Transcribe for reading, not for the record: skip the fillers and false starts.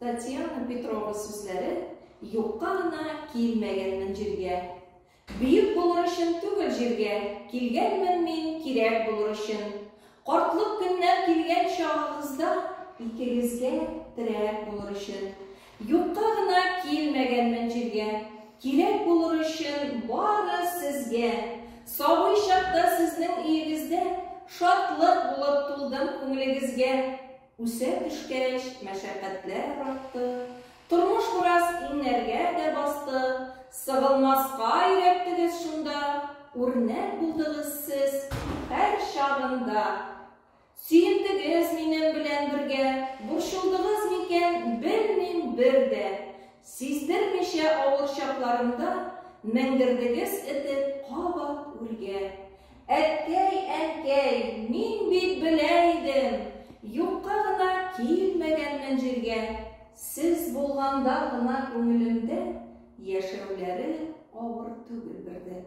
Татьяна Петрова сүзләре Юкка гына килмәгәнмен җиргә. Бөек булыр өчен түгел җиргә, Килгәнмен мин кирәк булыр өчен. Картлык көннәр килгән чагыгызда Икегезгә терәк булыр өчен. Юкка гына килмәгәнмен җиргә, Кирәк булыр өчен бары сезгә. Сабый чакта сезнең өегездә Шатлык булып тулдым күңелегезгә. Үсә төшкәч, мәшәкатьләр артты, Тормыш бераз иңнәргә дә басты. Сыгылмаска өйрәттегез шунда, Үрнәк булдыгыз сез һәр чагында. Сөендегез минем белән бергә, Борчылдыгыз микән, белмим бер дә. Сиздермичә авыр чакларымда Менгердегез этеп кабат үргә. Әткәй, әнкәй, мин бит белә идем, Юкка гына килмәгәнмен җиргә. Сез булганда гына күңелемдә Яшәүләре авыр түгел бер дә.